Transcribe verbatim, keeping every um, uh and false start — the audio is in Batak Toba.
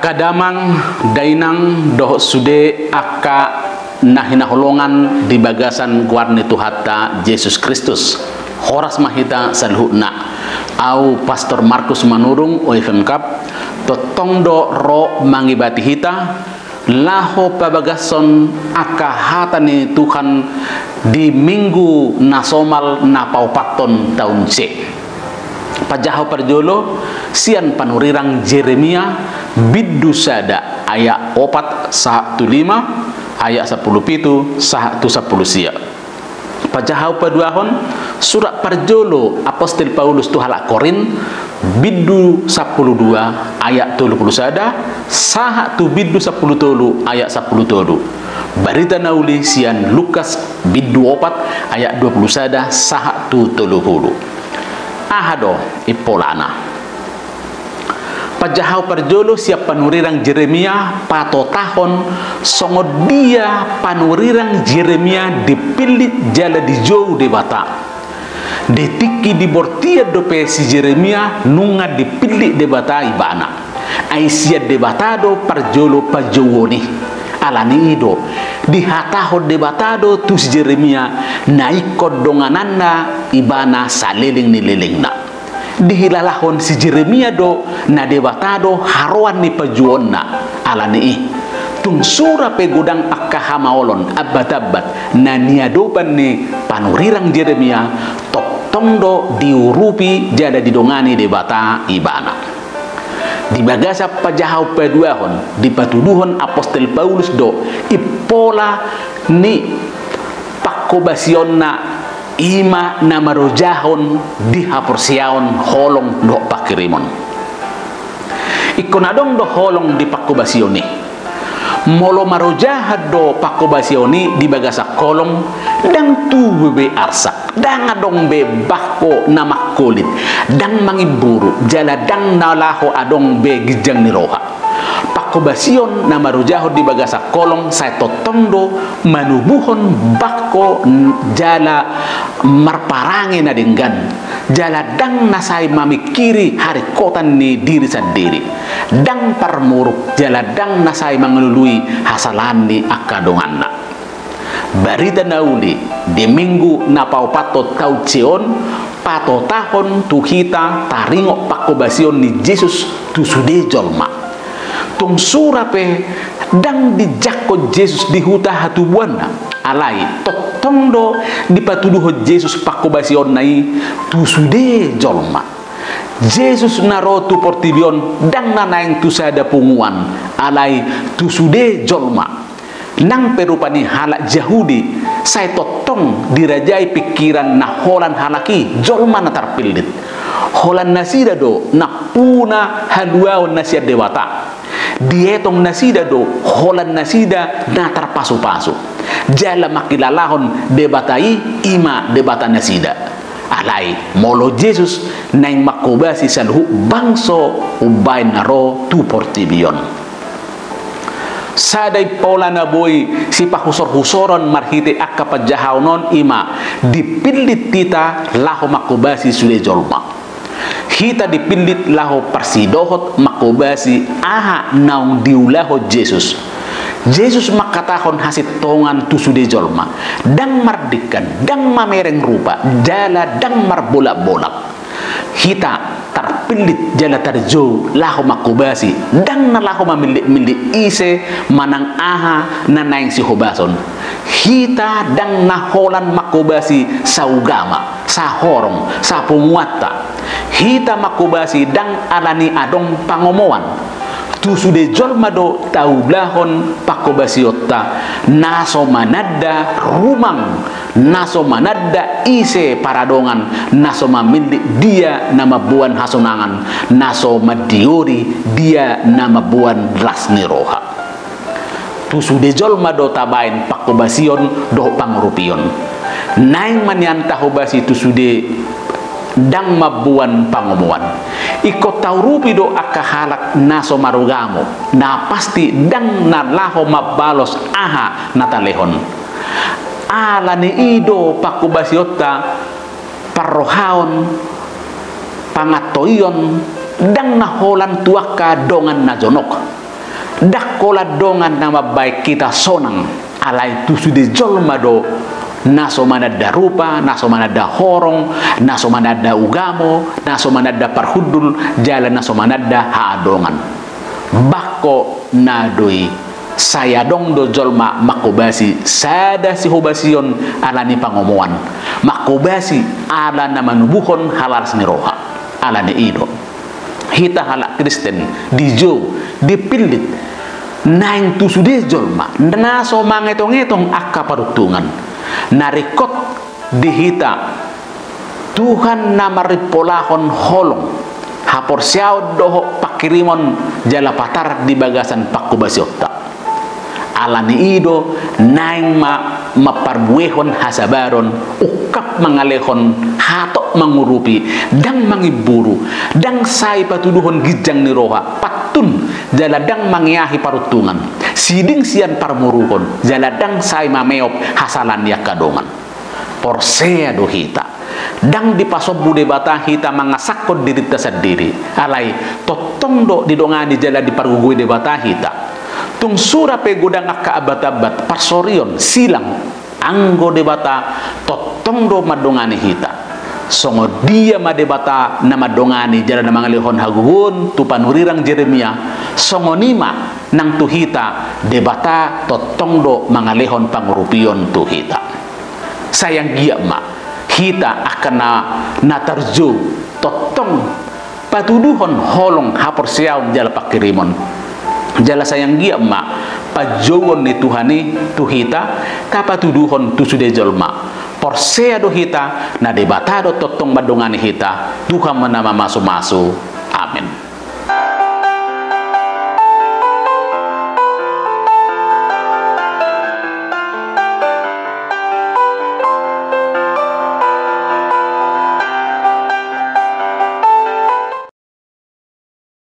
Angka damang, dainang, dohot sude angka na hinaholongan di bagasan goar ni Tuhanta Jesus Kristus. Horas ma hita saluhutna. Au Pastor Markus Manurung, O F M Cup, tongtong do ro mangibati hita, laho pabagashon angka hata ni Tuhan di Minggu na somal na paopathon taon C. Pajaha parjolo, sian panurirang Jeremia, bindu sada, ayat opat sahat tu lima, ayat sampulu pitu sahat tu sampulu sia. Pajaha paduahon, surat parjolo Apostel Paulus tu halak Korint, bindu sampulu dua, ayat tolu pulu sada, sahat tu bindu sampulu tolu, ayat sampulu tolu. Barita na uli sian Lukas, bindu opat, ayat dua pulu sada sahat tu tolu pulu. Aha do impolana? Pajaha parjolo, sian panurirang Jeremia patotahon songon dia panurirang Jeremia dipillit jala dijou Debata. Di tingki di bortian dope si Jeremia nunga dipillit Debata ibana. Ai sian Debata do parjolo pajouon i. Ala ni i do, dihatahon Debata do tu si Jeremia na ingkon dongananna ibana saleleng ni lelengna. Dihilalahon si Jeremia do na Debata do haroan ni pajouonna. Ala ni i, tung sura pe godang angka hamaolon, ambat-ambat na niadopan ni panurirang Jeremia, tongtong do diurupi jala didongani Debata ibana. Di bagasan pajaha paduahon, dipatuduhon Apostel Paulus do impola ni pangkobasionna, i ma na marojahon di haporseaon, holong dohot panghirimon. Ingkon adong do holong di pangkobasion i. Molo marojahan do pangkobasion i di bagasan holong, ndang tubu be arsak, ndang adong be bangko na mangkolit, ndang mangimburu, jala ndang na laho adong be ginjang ni roha. Pangkobasion na marojahon di bagasan holong sai tongtong do manubuhon bangko n-, jala marparange na denggan, jala ndang na sai mamingkiri haringkotan ni diri sandiri, ndang parmuruk, jala ndang na sai mangalului hasalahan ni angka donganna. Barita na uli di Minggu na paopathon taon C on patotahon tu hita taringot pangkobasion ni Jesus tu sude jolma. Tung sura pe ndang dijangkon Jesus di huta hatubuanna, alai tongtong do dipatuduhon Jesus pangkobasionna i tu sude jolma. Jesus na ro tu portibi on ndang na naeng tu sada punguan, alai tu sude jolma. Nang pe rupani halak Jahudi sai tongtong dirajai pingkiran na holan halak i, jolma na tarpillit. Holan nasida do nampuna haluaon na sian Debata. Dietong nasida do holan nasida na tarpasupasu. Jala mangkilalahon Debata i, i ma Debata nasida. Alai molo Jesus naeng mangkobasi saluhut bangso umbaen na ro tu portibi on. Sada impola na boi sipahusorhusoron marhite angka panjahaon on i ma dipillit hita laho mangkobasi sude jolma. Hita dipillit laho parsidohot mangkobasi aha naung diulahon Jesus. Jesus mangkatahon hasintongan tu sude jolma, ndang mardingkan, ndang mamereng rupa, jala ndang marbolakbolak. Hita tarpillit jala tarjou laho mangkobasi, ndang na laho mamillikmillik ise manang aha na naeng sihobason. Hita ndang na holan mangkobasi saugama, sahorong, sapunguanta. Hita mangkobasi ndang ala ni adong pangomoan. Tu sude jolma do taulahon pangkobasionta, na so mananda rumang, na so mananda ise paradongan, na so mamillit dia na mamboan hasonangan, na so mandiori dia na mamboan las ni roha. Tu sude jolma do tabaen pangkobasion dohot pangurupion. Naeng ma nian tahobasi tu sude ndang mamboan pangomoan. Ingkon taurupi do angka halak na so marugamo, na pasti ndang na laho mambalos aha na talehon. Ala ni i do pangkobasionta parrohaon, pangantoion, ndang na holan tu angka dongan na jonok. Ndang holan dongan na mambaen hita sonang, alai tu sude jolma do na so mananda rupa, na so mananda horong, na so mananda ugamo, na so mananda parhundul, jala na so mananda haadongan. Bangko na do i, sai adong do jolma manghobasi sada sihobasion ala ni pangomoan, manghobasi ala na manubuhon halalas ni roha. Ala ni i do hita halak Kristen dijou, dipillit naeng tu sude jolma na so mangetongetong angka paruntungan. Na ringkot di hita Tuhan na marimpolahon holong, haporseaon dohot panghirimon jala patar di bagasan panghobasionta. Ala ni i do, naeng ma mamparbuehon hasabaron, ungkap mangalehon, hatop mangurupi, ndang mangimburu, ndang sai patuduhon ginjang ni roha, pantun, jala ndang mangeahi paruntungan, siding sian parmuruhon, jala ndang sai mameop hasala ni angka dongan. Porsea do hita. Ndang dipasombu Debata hita mangasahon dirinta sandiri. Alai, tongtong do didongani jala dipargogoi Debata hita. Tung sura pe godang angka ambatambat, parsorion, silang, anggo Debata tongtong do mandongani hita. Songon dia ma Debata na mandongani jala na mangalehon hagogoon tu panurirang Jeremia, songon i ma nang tu hita, Debata tongtong do mangalehon pangurupion tu hita. Sai anggiat ma hita angka na, na tarjou, tongtong patuduhon holong, haporseaon jala panghirimon. Jala sai anggiat ma panjouon ni Tuhan i tu hita, tapatuduhon tu sude jolma. Porsea do hita, na Debata do tongtong mandongani hita. Tuhan ma na mamasumasu. Amen.